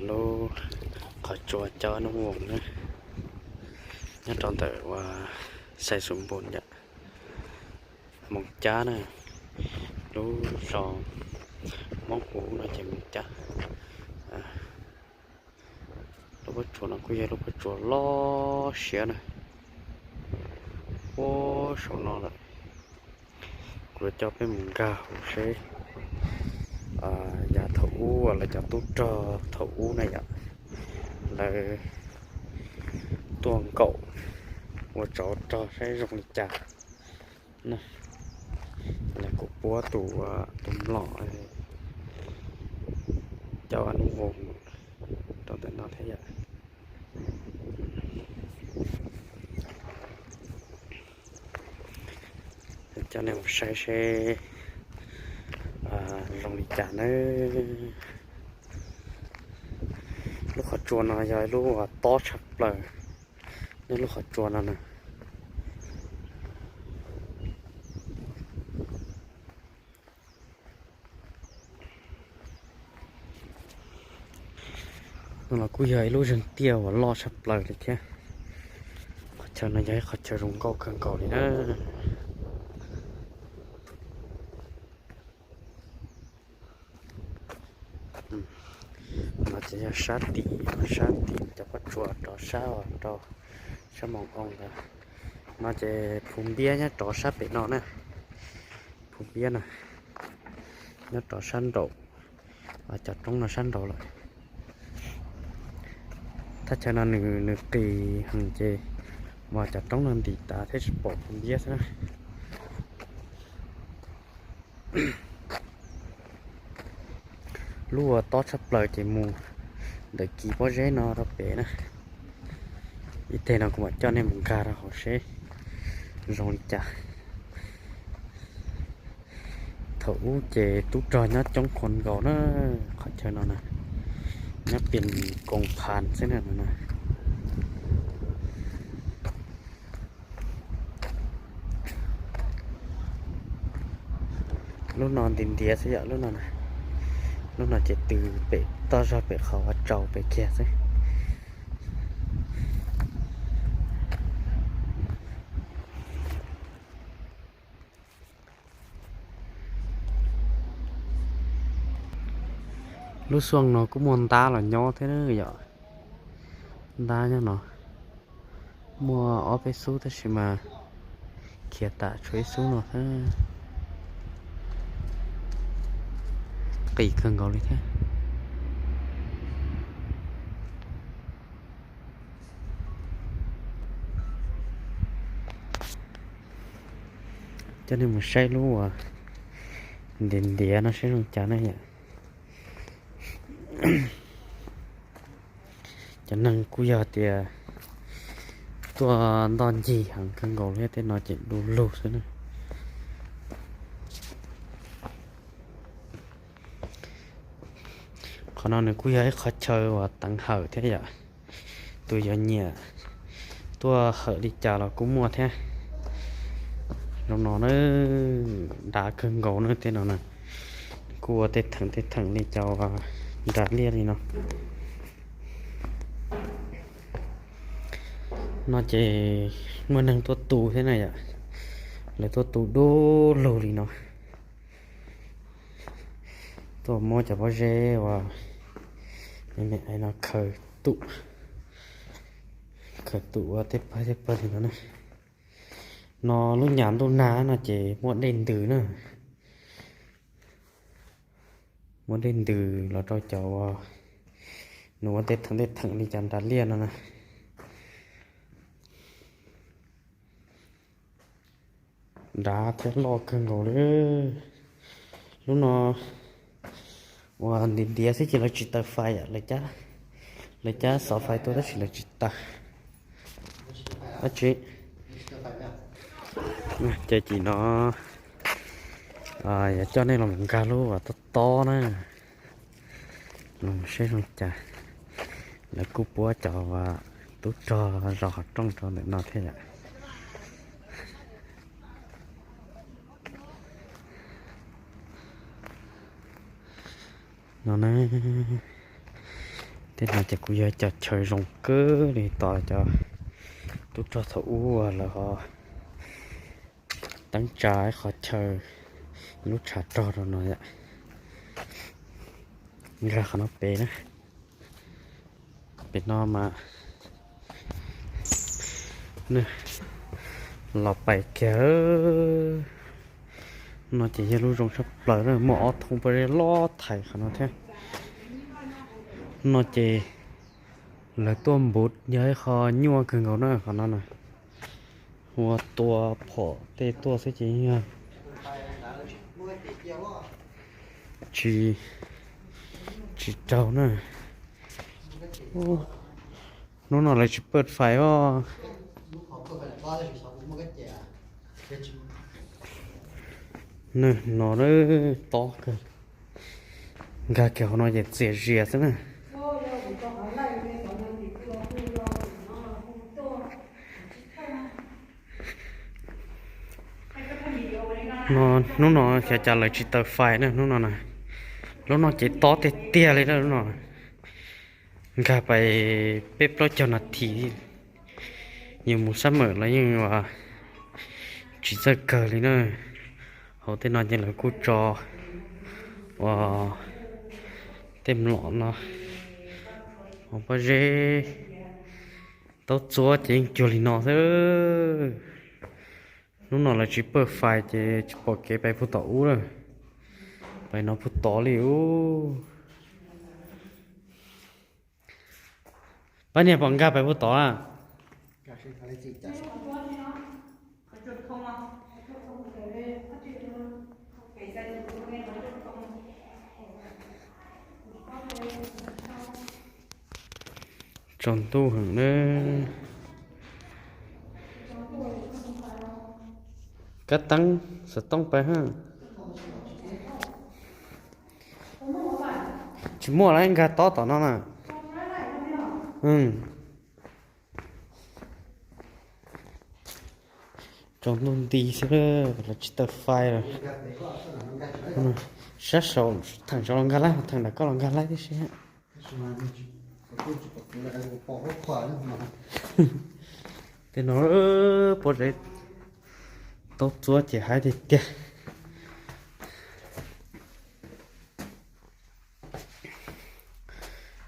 Lub qhov tsua Cauv Ab Nub Voos na, nyob rau ntawm uas Xais Xus Npus yom, Moos Cab na, lub zos Hmoob Huv no ces Moos Cab. Lub pob tsuas no kuj yog lub pob tsuas loj siab na, puag saum no lawm. Kuv yuav coj peb mus nkag hauv seb yav thaum ub uas lawv cov tub rog thaum ub na yom, lawv tuaj nkaum ua tsov rog saib zoo li cas. Lawv kuj puab tus, tus mlom Cauv Ab Nub Voos rau ntawm no thiab yom. Coj nej mus saib seb zoo li cas nawb. Lub qhov tsua no yog ib lub uas tob tshaj plaws, nej lub qhov tsua no na. No los kuj yog ib lub zeeg tiaj uas loj tshaj plaws li thiab. Qhov chaw no yog ib qhov chaw zoo nkauj kawg nkaus li na. No ces yog sab tim, sab tim cov pob tsuas rov sab, rov sab Moos Oo ntawd. No ces Phu Npiab nyob rov sab pem no na. Phu Npiab na, nyob rov sab nraum, cov roob no sab nraud lawm. Thaj chaw no nws, nws qis heev ces mas cov roob no ntim tas thiab tsis pom Phu Npiab xwb na. Lub uas tob tshaj plaws ces mus ntawm kis pob zeb no rau pem na. Ib teg no kuv mam coj nej mus nkag rau hauv seb zoo li cas. Thaum ub ces tub rog nyob coob kawg nkaus na, qhov chaw no na, nyob Pias Koos Phas xwb na no na. Lub no ntiav ntiav xwb yom, lub no, lub no ces tws pem toj zog pem qhov ua tsaus pem kiag xwb. Lub xub no kuj muaj ntab los nyob thiab yom. Ntab nyob no muaj ob peb xub tab sis mas khiav tas tshuav ib xub no thiab. Qis kawg nkaus li thiab. Coj nej mus saib lub uas ntiav ntiav no saib zoo cas na yom. Cov neeg kuj yog tias tuaj ntoj ncig heev kawg nkaus li, tej no ces du lug xwb na. Qhov no nws kuj yog ib qhov chaw uas teev hawm thiab yom. Tus yog nyiam tuaj hawm li cas los kuj muaj thiab. Zoo no na, dav kawg nkaus na tej no na. Kuj ua tej theem tej theem li cov nras liaj li no. No ces muaj neeg tuaj tu thiab na yom. Lawv tuaj tu du lug li no. Tuaj muab cov pob zeb uas me me no khaws tu, khaws tu ua tej pawg tej pawg li no na. No lub nyam ntuj nag no ces muaj dej ntws na. Muaj dej ntws los rau cov uas nws ua tej theem tej theem li cov nras liaj no na. Dav thiab loj kawg nkaus li. Lub no uas ntiav ntiav xwb ces lawv tsis taws fais, lawv cab xov fais tuaj tab sis lawv tsis taws. Dab tsi? Ces cim no yuav coj nej los nkag lub uas tob tob na, los saib zoo cas. Lawv kuj puab cov tub rog zos qhov rooj rau ntawm no thiab yom. No na, Tej no ces kuj yog cov chaw zoo kawg li, tos cov tub rog thaum ub uas lawv ho teeb tsa ib qhov chaw, lub tshav rog rau no yom. Nkag qhov no pem na, pem no mas los pais kiag. No ces yog lub zoo tshaj plaws na, muaj ob thooj pob zeb loj thaiv qhov no thiab. No ces lawv tuaj npuv yog ib qho nyuaj kawg nkaus na qhov no na. Ua tua phom tej tuaj xwb ces yog tsis, tsis raug na. Hnub no lawv tsis pawj fais os. Nws no tob kawg, nkag kiag hauv no ces txias zias xwb na. No hnub no xyov cas lawv tsis taw fais na hnub no na. Lub no ces tob tiag tiag li na lub no. Nkag pais peb plaub caug nas this, yus mus sab mawm los yeej tsis txawj kawg li na. Hauv tej no ces lawv kuj tso ua tej mlom no, hauv pob zeb, taub txuab ces yeej cuag li no xwb. Hnub no lawv tsis pawj fais ces tsis pom kev pais puag tom ub lawm. Pais no puag tod li ub. Pab niag pom nkag pais puag tod na. Tsaus ntuj heev na. Kab teeb xov tooj pais ha. Tsis muaj lawm, nkag tob tom no na. Tsaus ntuj nti xwb, lawv tsis taw fais lawm. Sab saud theem saud los nkag laib, theem nram koj los nkag laib tib si. Tej no pob zeb taub txuab ces haib tiag tiag.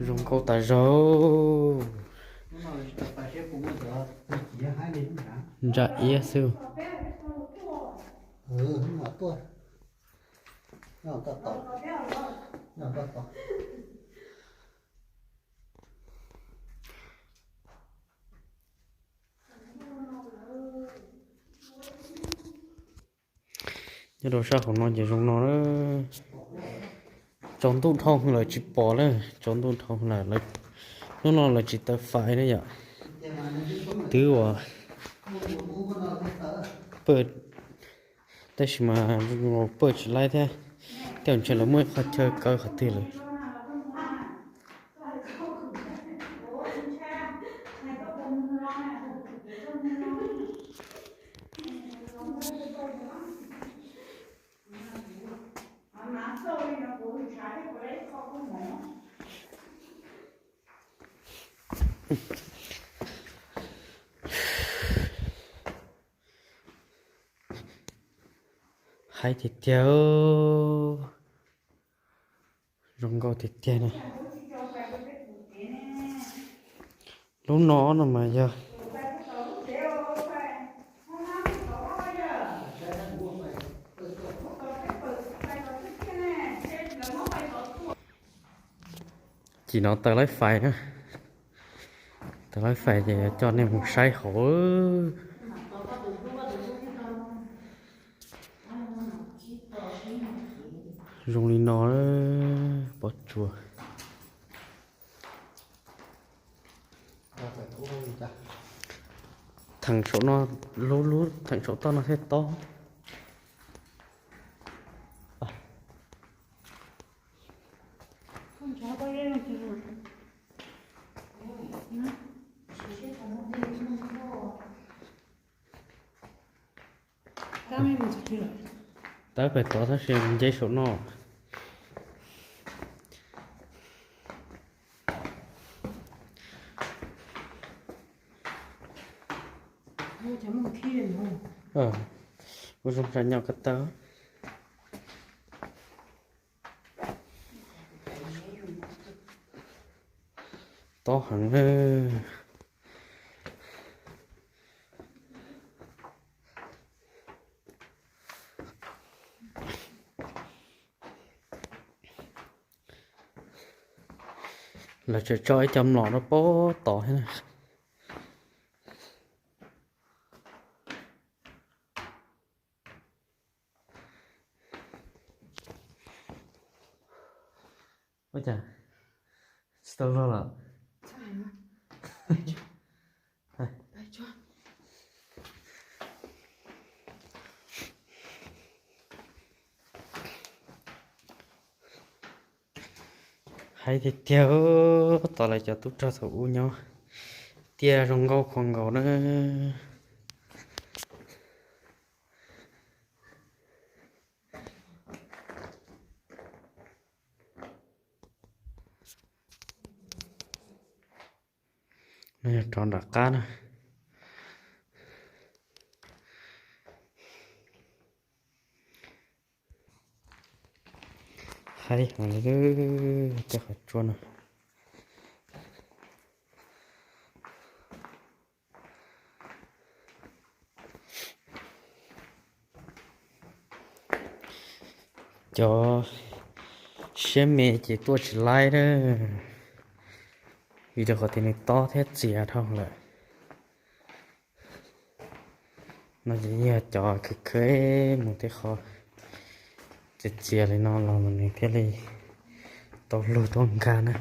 Zoo nkauj tas zog. Ntsa iab xwb. Nyob rau sab hauv no ces zoo no. Tsaus ntuj dhau lawm tsis pom lawm, tsaus ntuj dhau lawm, hnub no lawv tsis taw fais na yom. Twb uas pawj, tab sis mas pawj tsis laib thiab, tej zaum ntshe lawv muaj ib qho chaw kaw qhov twg lawm. Haib tiag tiag, zoo nkauj tiag tiag na. Lub no no mas yog Cim no taw laib fais na, taw laib fais ces coj nej mus saib hauv. Zoo li no, pob tsuas. Theem saum no, lub lub theem saum toj no thiaj tob. Tawb pem tod tab sis nce saum no. Ua zoo nra nyo ko taw. Tob heev na. Lawv tseem tso ib co mlom rau pem tod thiab na. Ua cas tsis tau luag lawm? Heev tiag tiag, tab tom lawv cov tub rog thaum ub nyob tiaj zoo nkauj khuas nkaus na. No yog rov nram qab na. Heev heev li, tej qhov tsua no. Cov siab me ces tuaj tsis laib na, vim rau qhov tias nws tob thiab txias dhau lawm. No ces yog cov khawv khawv mus tej qhov txias txias li no los mas nws thiaj li tau lug tuaj nkag na.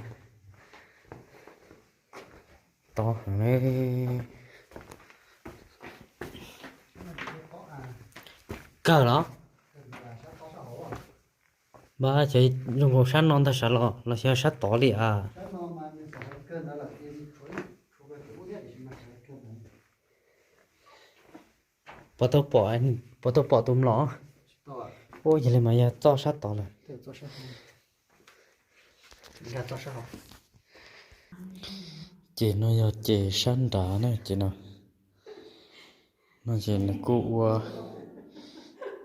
Tob heev li. Kawg los? Npab, ces zoo nkaus sab no ntag sav los los xyov sab tod li as? Puas tau pom, puas tau pom tus mlom? Ua, yog li mas yog txoj sab tod lawm. Ces no yog ces sab nrad na, ces no, no ces nws kuj ua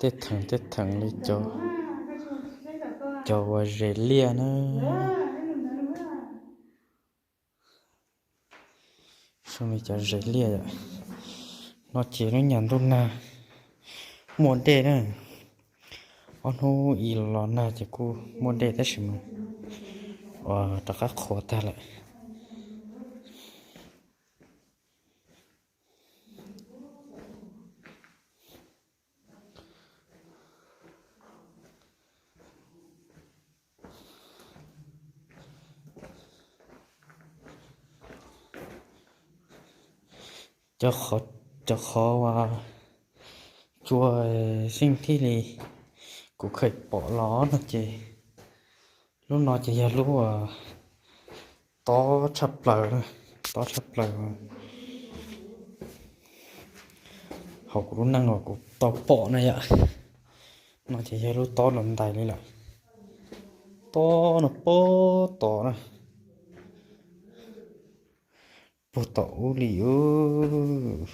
tej theem tej theem li cov uas zes liaj na. Zoo li cov zes liaj yom. No ces lub nyam ntuj nag muaj dej na. Ob hnub ib los nag ces kuj muaj dej tab sis mas rov qab qhuav tag lawm. Cov qhov uas tsua xeeb thib li kuv kheev pom los no ces lub no ces yog lub tob tshaj plaws, tob tshaj plaws hauv kuv lub neej uas kuv tau pom na yom. No ces yog lub tob los ntais li lawm. Tob no puag tom na, puag tom ub li ub.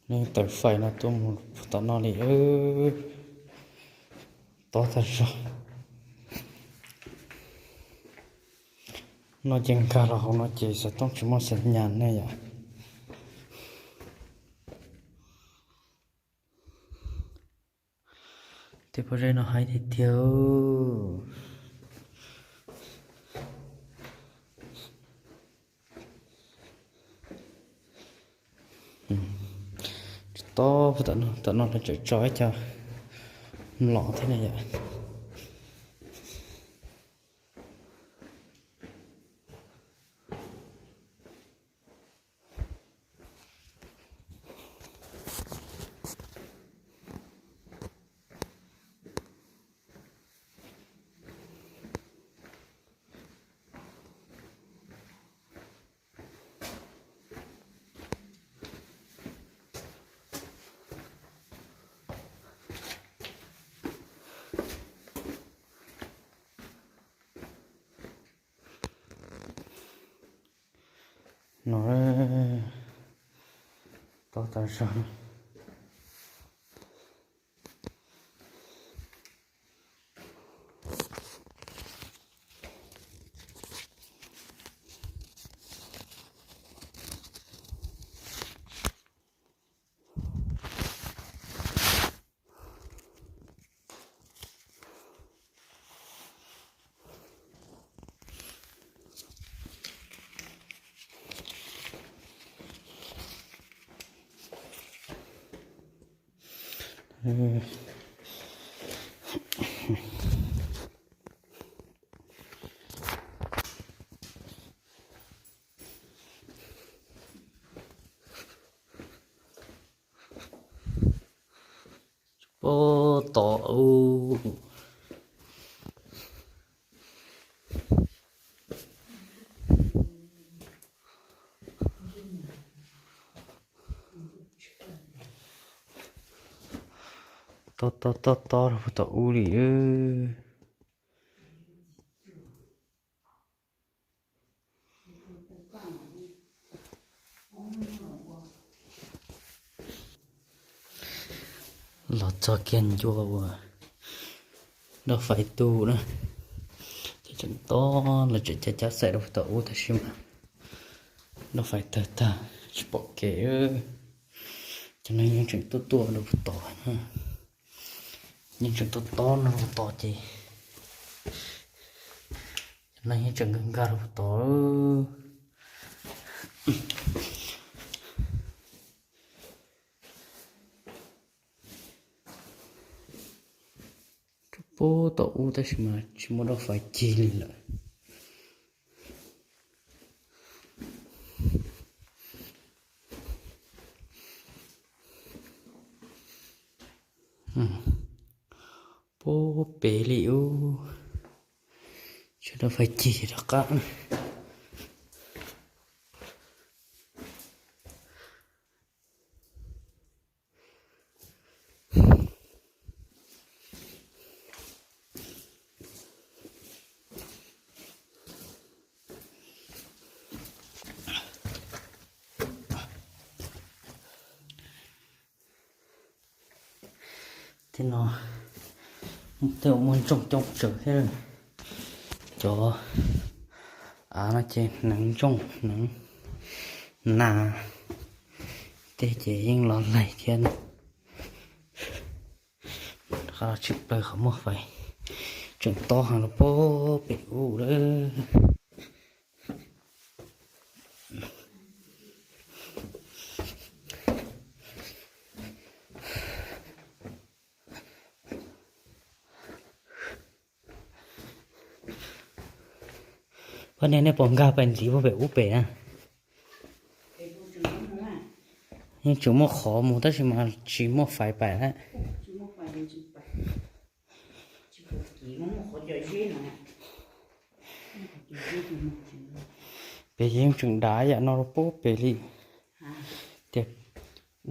Neeg tawm fais no tuaj mus tom no li, tob tag zog. No ces nkag los hauv no ces xov tooj tsis muaj xas nyas ne yom. Tej pob zeb no heev tiag tiag. Tob tom no, tom no lawv tseem tso ib co mlom thiab na yom. No, tob tag zog. Puag tom u. Tob tob tob tob rau puag tom u li. Los txog kiag ncua uas Nroj Fais tu na, ces tseem tob, lawv tseem cab cab xaim rau puag tom ub tab sis mas Nroj Fais tawg tag tsis pom kev. Cov no yeej tseem tuaj tuaj rau puag tod na, yeej tseem tob tob no rau puag tod ces cov no yeej tseem nkag nkag rau puag tod. Rau puag tom ub tab sis mas tsis muaj Nroj Fais cig li lawm. Puag pem li ub, tsis Nroj Fais cig rov qab na. Tej no, tej uas muaj ntsooj coob tsawv thiab. Cov av no ces hneev ntsooj hneev nas tej ces yeej los laig thiab. Qab los tshwm plaws qhov muaj fais tseem tob heev rau puag pem ub lawm. Pab niag nej puas nkag pais ntxiv puag pem ub pem na? Yeej tseem muaj qhov mus tab sis mas tsis muaj fais pais lawm. Pem ces yeej tseem dav yam no rau puag pem li. Tias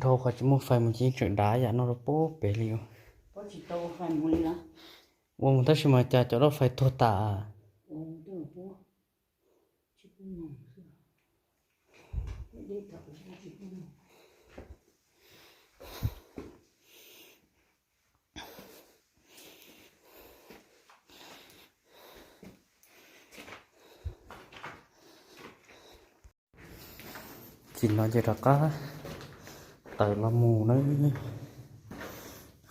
dhau qhov tsis muaj fais mus ces yeej tseem dav yam no rau puag pem li. Ua mus tab sis mas cas cov loj fais tuag tas. Tsis no ces rov qab tawm los mus na,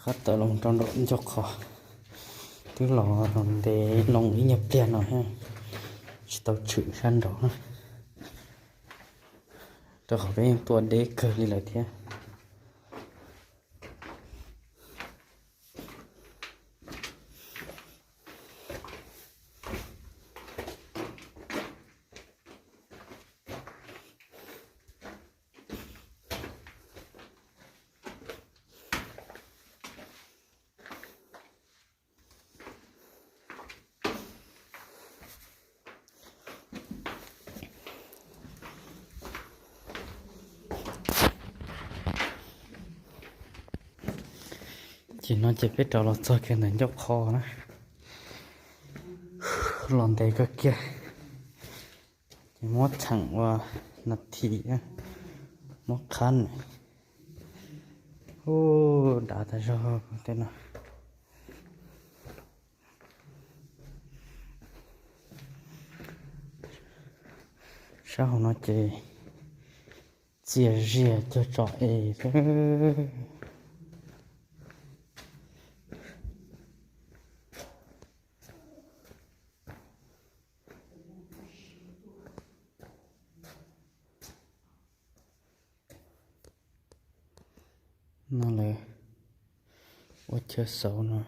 qab tawm los rau nraum ncua qhov twb los ntev loo ib nyuag pliag no thiab, tsis tau tshwm sab nraud na. Rau qhov peb yeej tua deb kawg li lawm thiab. Ces no ces peb rov los txog kiag ntawm ncauj qho na, los ntev kawg kiag. Ces muab theem ua nas this, muab qhab na. Ub, dav tas zog tej no. Sab hauv no ces txias zias cuag tsom es xwb. No lawv ua chaw xauv no.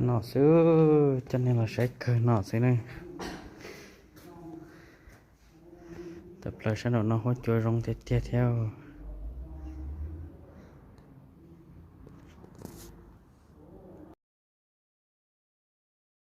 No xwb, coj nej los saib kawg no xwb ne. Tawm plaws sab nraum no huab cua zoo tiag tiag thiab.